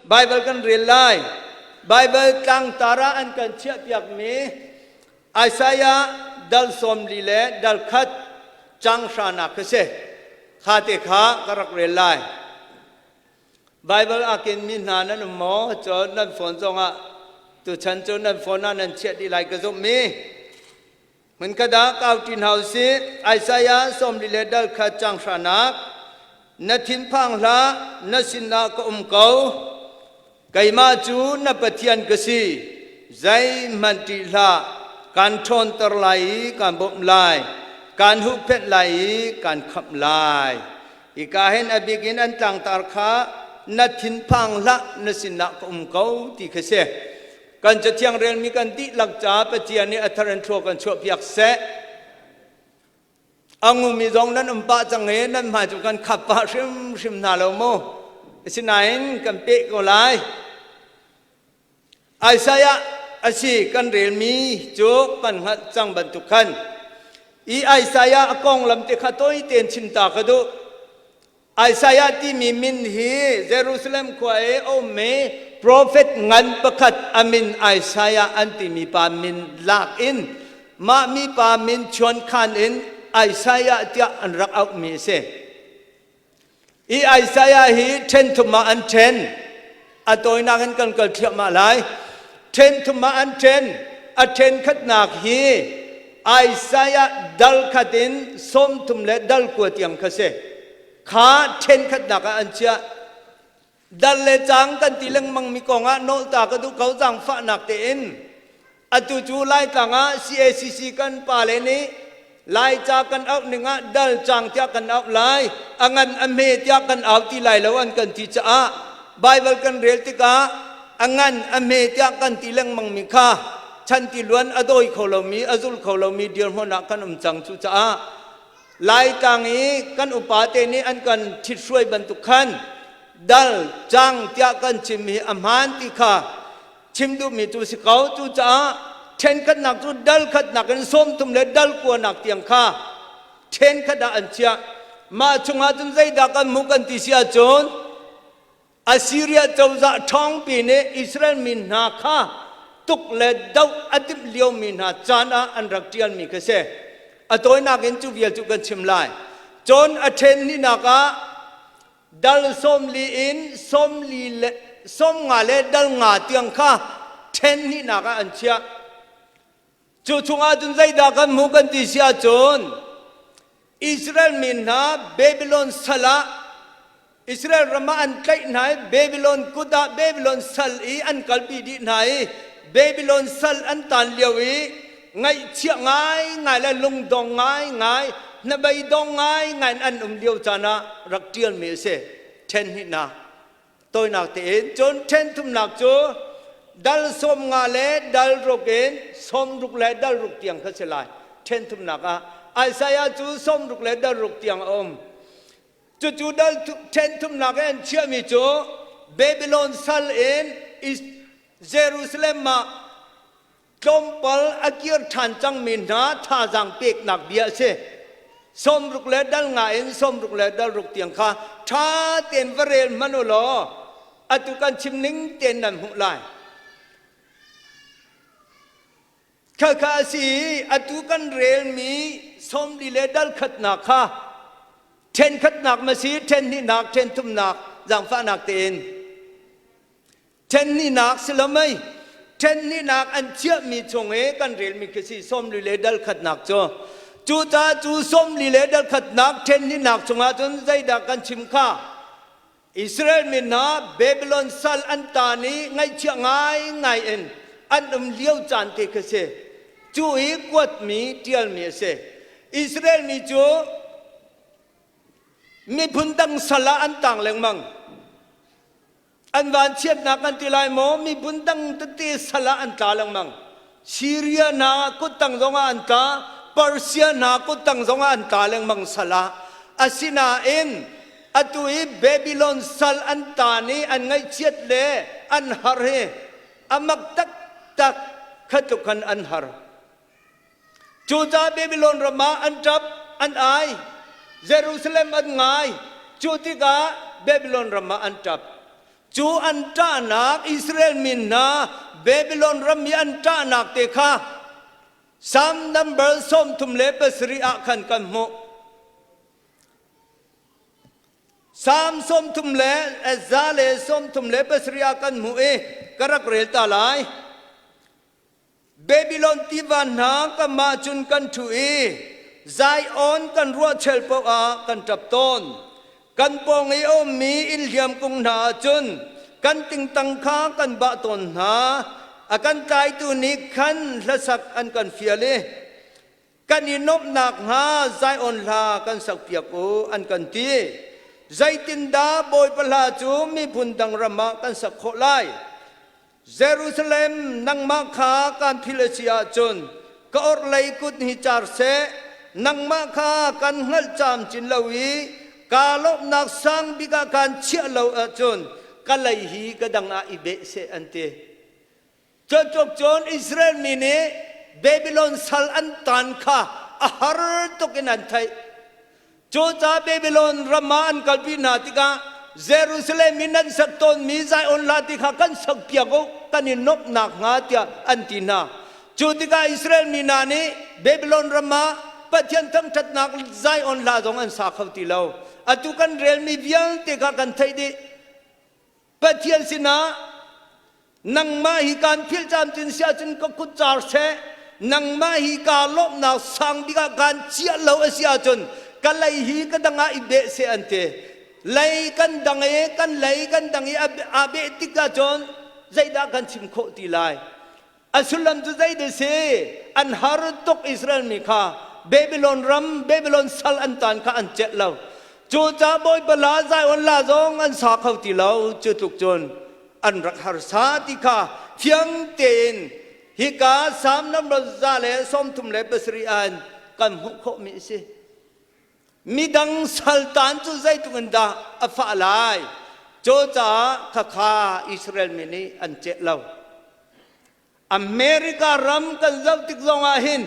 Baibal kan rel lai. Baibal tlangtar ah an kan chiahpiakmi Isaiah dal 40 le dal khat cang hranak kha si. Kha te kha ka rak rel lai. Baibal aa kenmi hna nan um maw? Cun nan phone zongah tuchan cu nan phone ah nan chiah dih lai ka zumhmi. Hmunkhat ah kau ṭi hna u sih. Isaiah 40 le dal khat cang hranak Na thinphang hlah, na sinah ka um ko. Keimah cu na Pathian ka si. Zeihmanh ṭih hlah. Kaan ṭhawnter lai i kaan bawmh lai. Kaan huhphenh lai i kaan khamh lai. Hika hin a bik in an tlangtar kha na thinphang hlah, na sinah ka um ko ti kha si. Kan Cathiang relmi kan dihlak caah Pathian nih a thar in thlua kan chuahpiak seh. A ngumi zong nan um pah cang i nan hmai cu kan khap pah hrimhrim hna lo mu. Asinain kan peh ko lai. Isaiah a si kan relmi cu kan hngalh cang bantuk khan i Isaiah a konglam te kha tawi tein chim ta ka duh. Isaiah timi min hi Jerusalem khua i a ummi profet ngan pakhat a min Isaiah an timi pa min lak in mah mi pa min chuankhan in Isaiah tiah an rak auhmi a si. Hi Isaiah hi ṭhen thum ah an ṭhen. A tawinak in kan kal thliahmah lai. Ṭhen thum ah an ṭhen. A ṭhen khatnak hi Isaiah dal khat in 30 le dal kua tiang kha si. Kha ṭhen khatnak ah an chiah. Dal le cang kan ti lengmang mi kong ah nawlta ka duh ko zaangfahnak tein. Atu cu Laitlang ah CACC kan pale nih Laica kan auh ning ah dal cang tiah kan auh lai, a ngan a hme tiah kan au ti lai lo an kan ti caah Baibal kan rel tikah a ngan a hme tiah kan ti lengmang mi kha chan ti luan a dawi kho lomi a zul kho lomi dirhmun ah kan um cang. Cucaah Laitlang i kan upa te nih an kan ṭhithruai bantuk khan dal cang tiah kan chim hi a hmaan ti kha chim duhmi cu si ko. Cucaah ṭhenkhatnak cu dal khatnak in 30 le dal kuanak tiang kha ṭhenkhat ah an chiah. Mah chungah cun zeidah kan hmuh kan ti si ahcun, Assyria cozah ṭhawngpi nih Israel mi hna kha tuk le doh a timh liomi hna caan ah an rak ṭialmi kha si. A tawinak in cu vial cu kan chim lai. Cun a ṭhen hnihnak ah dal 40 in 40 le 50 le dal nga tiang kha ṭhen hnihnak ah an chiah. Cu chungah cun zeidah kan hmuh kan ti si ahcun, Israel mi hna Babylon sal ah Israel ram ah an tlaih hna i Babylon kut ah Babylon sal i an kalpi dih hna i Babylon sal an tan lio i ngaihchia ngaingai le lungdong ngaingai, hnabeidong ngaingai in an um lio caan ah rak ṭialmi a si. Ṭhen hnihnak tawinak tein. Cun ṭhen thumnak cu dal 50 le dal ruk in 60 le dal ruk tiang kha si lai. Ṭhen thumnak ah Isaiah cu 60 le dal ruk tiang a um. Cucu dal ṭhen thumnak i an chiahmi cu Babylon sal in Jerusalem ah tlawmpal a kir ṭhan cangmi hna thazaang peknak bia a si. 60 le dal nga in 60 le dal ruk tiang kha ṭha tein va rel hmanh u law atu kan chim ning tein nan hmuh lai. Khakha a si i atu kan relmi 40 le dal khatnak kha ṭhen khatnak ma si, ṭhen hnihnak, ṭhen thumnak, zaangfahnak tein Ṭhenhnihnak si lo mei? Ṭhenhnihnak an chiahmi chung i kan relmi khi si 40 le dal khatnak cu. Cucaah cu 40 le dal khatnak ṭhenhnihnak chungah cun zeidah kan chim kha? Israel mi hna Babylon sal an taan i ngaihchia ngaingai in an um lio caan te khi si. Cu i kuatmi ṭialmi a si. Israel mi cu miphun dang sal ah an tang lengmang. An vanchiatnak kan ti lai maw, miphun dang tete sal ah an tla lengmang. Syria hna kuttang zongah an tla, Persia hna kuttang zongah an tla lengmang sal ah. Asinain atu i Babylon sal an taan i an ngaihchiat le an har hi a mak taktak, kha tluk khan an har. Cucaah Babylon ram ah an ṭap, an ai, Jerusalem an ngai. Cu tikah Babylon ram ah an ṭap. Cu an ṭahnak Israel mi hna Babylon ram i an ṭahnak te kha Salm number 37 ah khan kan hmuh. Salm 137 ah kan hmuh i ka rak rel ta lai. Babylon tiva hna kamah cun kan ṭhu i Zion kan ruah chel paoh ah kan ṭap tawn. Kan pawng i a ummi innhliam kung hna ah cun kan tingtang kha kan bah tawn hna. A kan tlaitu nih khan hlasak an kan fial i kan i nuamhnak hnga Zion hla kan sakpiak u an kan ti. Zeitindah Bawipa hla cu miphun dang ram ah kan sak khawh lai? Jerusalem, nangmah kha kaan philh a si ahcun ka orhlei kut hi car seh, nangmah kha kan hngalh camcin lo i kaa lawmhnak sang bik ah kaan chiah lo ahcun ka lei hi ka dang ah i beh seh an ti. Cucuk cun Israel mi nih Babylon sal an taan kha a har tuk in an theih. Cucaah Babylon ram ah an kalpi hna tikah Jerusalem i nan sak tawnmi Zion hla ti kha kan sakpiak u, kan i nuamh nakhnga tiah an ti hna. Cu tikah Israel mi hna nih Babylon ram ah Pathian thangṭhatnak Zion hla zong an sa kho ti lo. Atu kan relmi vialte kha kan theih dih. Pathian sinah nangmah hi kaan philh camcin si ahcun ka kut car seh, nangmah hi kaa lawmhnak sang bik ah kaan chiah lo a si ahcun ka lei hi ka dang ah i beh seh an ti. Lei kan dang i kan lei kan dang i aa beh tik ahcun zeidah kan chim khawh ti lai? A sullam cu zei dah si? An har tuk Israel mi kha Babylon ram, Babylon sal an tan kha an celh lo. Cucaah Bawipa la Zion la zong an sa kho ti lo. Cu tluk cun an rak harsa ti kha fiang tein hika Salm number 137 an kan hmuh khawhmi a si. Midang saltan cu zeitluk in dah a fah lai? Cucaah khakha Israel mi nih an celh lo. America ram kan zoh tik zongah hin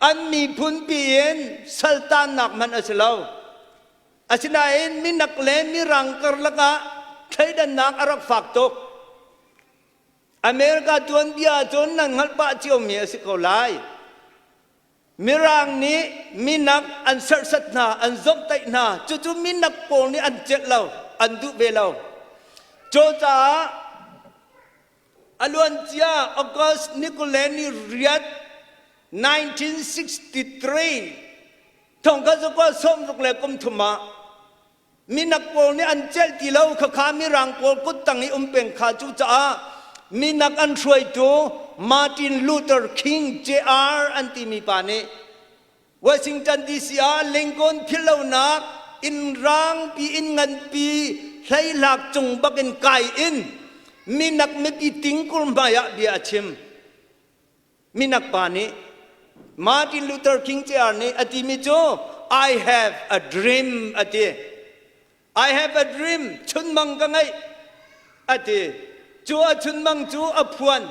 an miphun pi in saltannak hmanh a si lo. Asinain minak le mirang karlak ah thleidannak a rak fak tuk. America tuanbia cun nan hngalh pah ciomi a si ko lai. Mirang nih minak an serhsat hna, an zomhtaih hna. Cucu minak pawl nih an celh lo, an duh ve lo. Cucaah a luancia August ni 28, 1963 thongkhat zakua sawmruk le kum thum ah Minak pawl nih an celh ti lo khakha Mirang pawl kuttang i um peng kha cucaah minak an hruaitu Martin Luther King Jr. an timi pa nih Washington DC ah Lincoln philhlonak inn rangpi inn nganpi hleihlak cung bakin kai in minak mipi tingkur hmai ah bia a chim. Minak pa nih Martin Luther King Jr. nih a timi cu I have a dream a ti. I have a dream chunmang ka ngeih a ti. Cu a chunmang cu a phuan.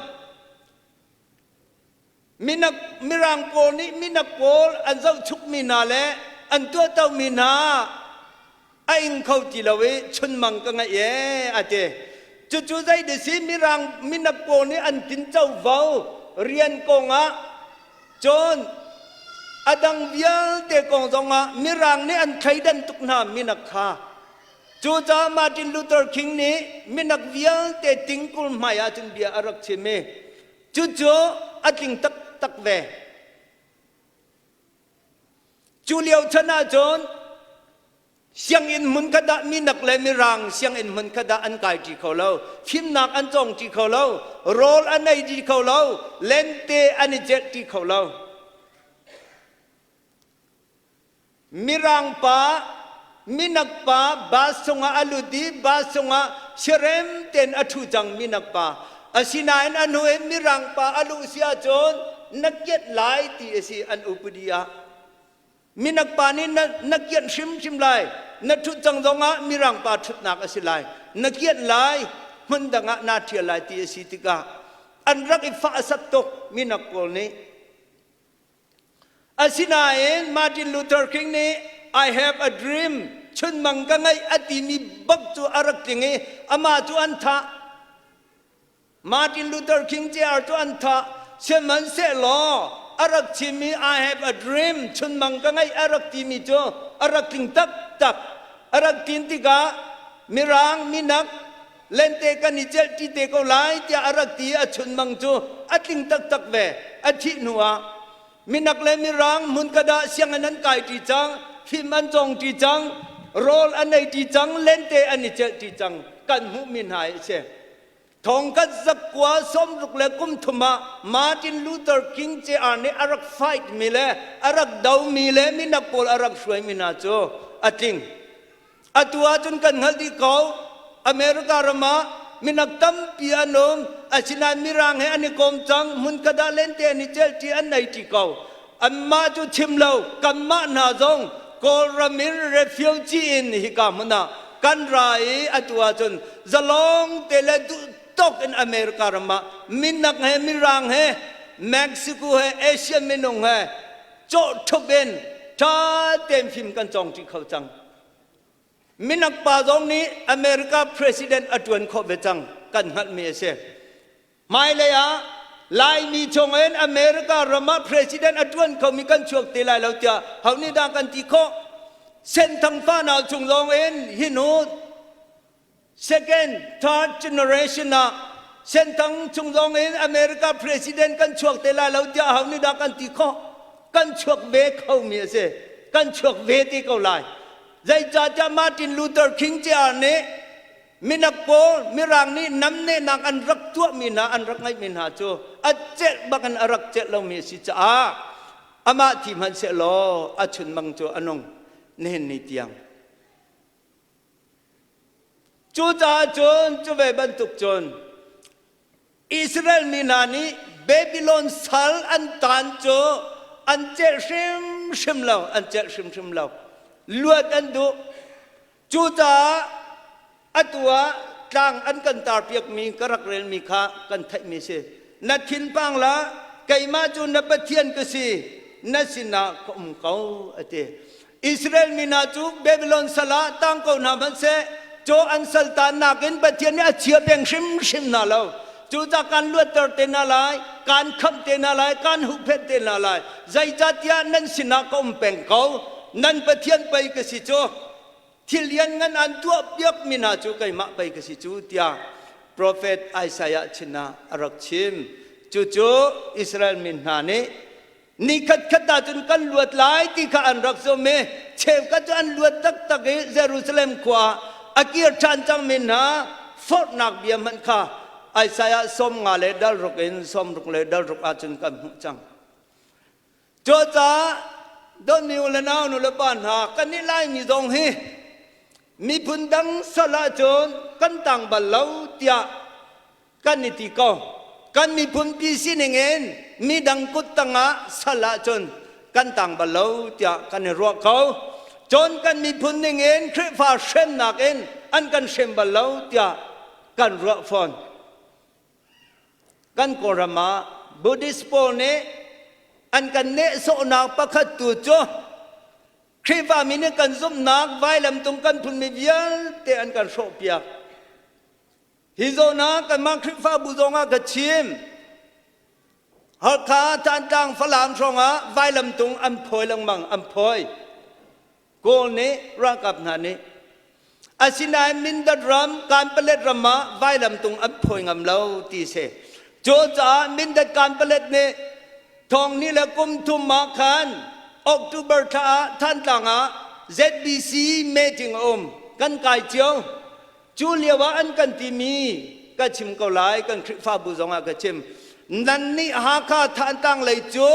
Minak mirang pawl nih minak pawl an zohchukmi hna le an tuahtomi hna a ing kho ti lo i chunmang ka ngeih ee a ti. Cucu zei ti si mirang minak pawl nih an tin covo rian kong ah cun a dang vialte kong zongah mirang nih an thleidan tuk hna minak kha. Cucaah Martin Luther King nih minak vialte tingkul hmai ah cun bia a rak chim i cucu a tling taktak ve. Cu lio chan ahcun sianginn hmun khat ah minak le mirang sianginn hmun khat ah an kai ṭi kho lo, fimnak an cawng ṭi kho lo, rawl an ei ṭi kho lo, lente an i celh ṭi kho lo. Mirang pa, minak pa bus chungah a lut i bus chungah siarem tein a ṭhu cang minak pa. Asinain a hnu in mirang pa a luh si ahcun na kianh lai ti a si an upadi ah. Minak pa nih na, na kianh hrimhrim lai. Na ṭhut cang zongah mirang pa ṭhutnak a si lai. Na kianh lai, hmun dang ah naa ṭhial lai ti a si tikah an rak i fahsak tuk minak pawl nih. Asinain Martin Luther King nih I have a dream. chunmang ka ngeih a timi bak cu a rak tling i amah cu an thah. Martin Luther King Jr. cu an thah. Sihmanhsehlaw a rak chimmi I have a dream chunmang ka ngeih a rak timi cu a rak tling taktak. A rak tlin tikah Mirang minak lente kan i celh ṭi te ko lai tiah a rak ti i a chunmang cu a tling taktak ve. A thih hnu ah minak le mirang hmunkhat ah sianginn an kai ṭi cang, fim an cawng ṭi cang, rawl an ei ṭi cang, lente an i celh ṭi cang. Kan hmuhmi hna hi a si. Thongkhat zakua sawmruk le kum thum ah Martin Luther King Jr. nih a rak fight mi le a rak do mi le minak pawl a rak hruai mi hna cu a tling. Atu ahcun kan hngalh dih ko. America ram ah minak tampi an um. Asinain Mirang he an i kom cang. Hmunkhat ah lente an i celhṭi, an eiṭi ko. Anmah cu chim lo, kanmah hna zong Kawlram in refugee in hika hmun ah kan ra i atu ahcun zalong te le duh tawk in America ram ah minak he Mirang he Mexico he Asian minung he cawh ṭhup in ṭha tein fim kan cawng ṭi kho cang. Minak pa zong nih America president a ṭuan khawh ve cang kan hngalhmi a si. Hmailei ah Laimi chungin America ram ah president a ṭuan khomi kan chuak te lai lo tiah ho nih dah kan ti khawh? Senthang fanau chung lawng in hi hnu second, third generation ah Senthang chung lawng in America president kan chuak te lai lo tiah ho nih dah kan ti khawh? Kan chuak ve khomi a si. Kan chuak ve te ko lai. Zeicahtiah Martin Luther King Jr. nih Minak pawl Mirang nih namnehnak an rak tuahmi hna an rak ngeihmi hna cu a celh bakin a rak celh lomi a si caah amah thi hmanh sehlaw a chunmang cu a nung nihin ni tiang. Cucaah cun cu ve bantuk cun Israel mi hna nih Babylon sal an taan cu an celh hrimhrim lo, an celh hrimhrim lo. Luat an duh. Cucaah atu ah tlang an kan tarpiakmi ka rak relmi kha kan theihmi si. Na thinpang la, keimah cu na Pathian ka si, na sinah ka um ko, a ti. Israel mi hna cu Babylon sal ah tang ko hna hmanhseh, caw an sal tan nakin Pathian nih a chia peng hrimhrim hna lo. Cucaah kan luatter te hna lai, kan khamh te hna lai, kan huhphenh te hna lai. Zeicahtiah nan sinah ka um peng ko. Nan Pathian pei ka si cu. Thil lianngan an tuahpiakmi hna cu keimah pei ka si cu tiah profet Isaiah chin ah a rak chim. Cucu Israel mi hna nih ni khatkhat ahcun kan luat lai ti kha an rak zum i cheukhat cu an luat taktak i Jerusalem khua a kir ṭhan cangmi hna forhnak bia hmanh kha Isaiah 50 le dal ruk in 60 le dal ruk ahcun kan hmuh cang. Cucaah dawtmi u le nau nu le pa hna kan i Laimi zong hi miphun dang sal ahcun kan tang bal lo tiah kan i ti ko. Kan miphun pi sining in midang kut tangah sal ahcun kan tang bal lo tiah kan i ruah ko. Cun kan miphun ning in Khrihfa hremnak in an kan hrem bal lo tiah kan ruah fawn. Kan Kawlram ah Buddhist pawl nih an kan nehsawhnak pakhat tu cu Khrihfami nih kan zumhnak vailamtung kan phunmi vialte an kan hrawhpiak. Hi zawn ah kanmah Khrihfabu zong ah ka chim. Halkha, Thantlang, Falam hrawng ah vailamtung an phawi lengmang, an phawi. Kawl nih ralkap hna nih asinain Mindat ram Kanpalet ram ah vailamtung an phawi ngam lo ti si. Cucaah Mindat Kanpalet nih thong ni le kum thum ah khan October thla ah Thantlang ah ZBC meeting a um. Kan kai cio. Cu lio ah an kan timi ka chim ko lai, kan Khrihfabu zongah ka chim. Nan nih Hakha Thantlang lei cu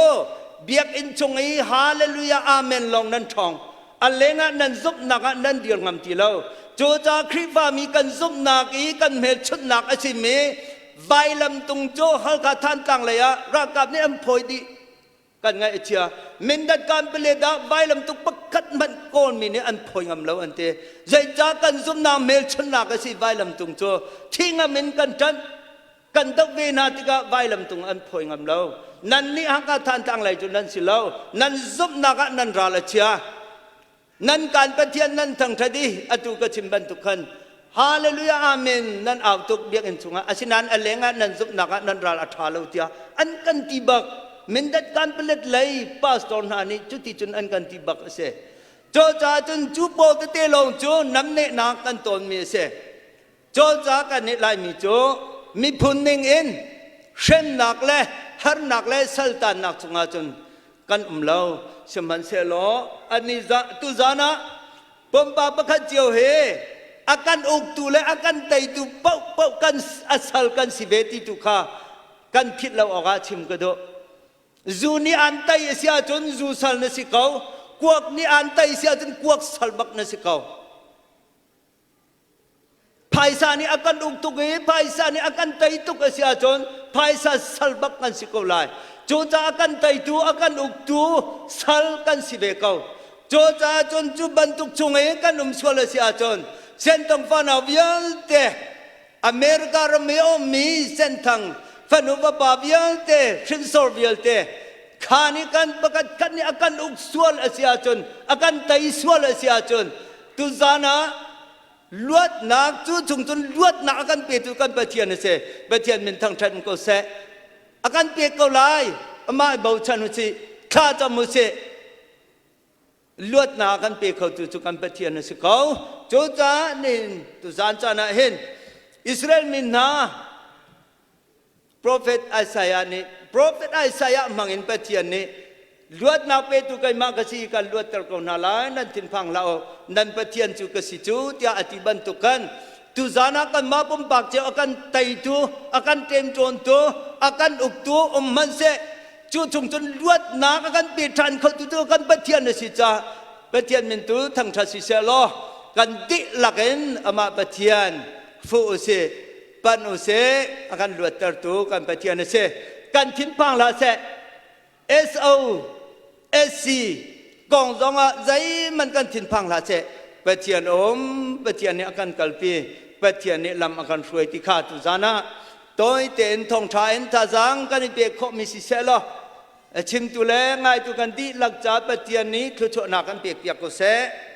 biakinn chung i Hallelujah Amen lawng nan ṭhawng. A lengah nan zumhnak ah nan dir ngam ti lo. Cucaah Khrihfami kan zumhnak i kan hmelchunhnak a simi vailamtung cu Halkha Thantlang lei ah ralkap nih an phawi dih. Kan ngaih a chia. Mindat kanpalet ah vailam tuk pakhat hmanh Kawlmi nih an phawi ngam lo an ti. Zeicah kan zumhnak hmelchunhnak a si vailam tung cu thi ngam in kan ṭanh. Kan doh ve hna tikah vailam tung an phawi ngam lo. Nan nih Hakha Thantlang lei cu nan si lo. Nan zumhnak ah nan ral a chia. Nan kan Pathian nan thangṭhat i atu ka chim bantuk khan Hallelujah Amen nan au tuk biakinn chungah asinain a lengah nan zumhnak ah nan ral a ṭha lo tiah an kan ti bak. Mindat kan palet lei pastor hna nih cuti cun an kan ti bak a si. Cucaah cun cu pawl tete lawng cu namnehnak kan tawnmi a si. Cawlca kan nih Laimi cu miphun ning in hremnak le harnak le saltannak chungah cun kan um lo. Sihmanhsehlaw ani tuzan ah pumpak pakhat cio hi a kan uktu le a kan teitu paohpaoh kan a sal kan si ve ti tu kha kan philh lo awkah chim ka duh. Zu nih aan tei a si ahcun zu sal na si ko. Kuak nih aan tei a si ahcun kuak sal bak na si ko. Phaisa nih a kan uk tuk i phaisa nih a kan tei tuk a si ahcun phaisa sal bak kan si ko lai. Cucaah a kan teitu, a kan uktu sal kan si ve ko. Cucaah cun cu bantuk chung i kan um sual a si ahcun Senthang fanau vialte America ram i a ummi Senthang fanu vapa vialte hrinsor vialte kha nih kan pakhat khat nih a kan uk sual a si ahcun a kan tei sual a si ahcun Tuzan ah luatnak cu chung cun luatnak a kan petu kan Pathian a si. Pathian min thangṭhat ko seh. A kan pek ko lai. Amah i bochan u sih. Thla cam u sih. Luatnak a kan pe khotu cu kan Pathian a si ko. Cucaah nihin tuzan caan ah hin Israel mi hna Profet Isaiah nih Profet Isaiah hmangin Pathian nih luatnak petu keimah ka si kan luatter ko hna lai nan thinphang hlah u nan Pathian cu ka si cu tiah a ti bantuk khan tuzan ah kanmah pumpak cio a kan teitu a kan ṭemṭawntu a kan uktu um hmanhseh cu chung cun luatnak a kan pe ṭhan khotu cu kan Pathian a si caah Pathian min tu thangṭhat si seh law kan dihlak in amah Pathian fuh u sih panh u sih a kan luattertu kan Pathian a si kan thinphang hlah seh SO SC kong zongah zeihmanh kan thinphang hlah seh Pathian um Pathian nih a kan kalpi Pathian nih lam a kan hruai ti kha tuzan ah tawi tein thawngṭha in thazaang kan i pek khawhmi si seh law a chimtu le ngaitu kan dihlak ca Pathian nih thluachuahnak kan pek piak ko seh.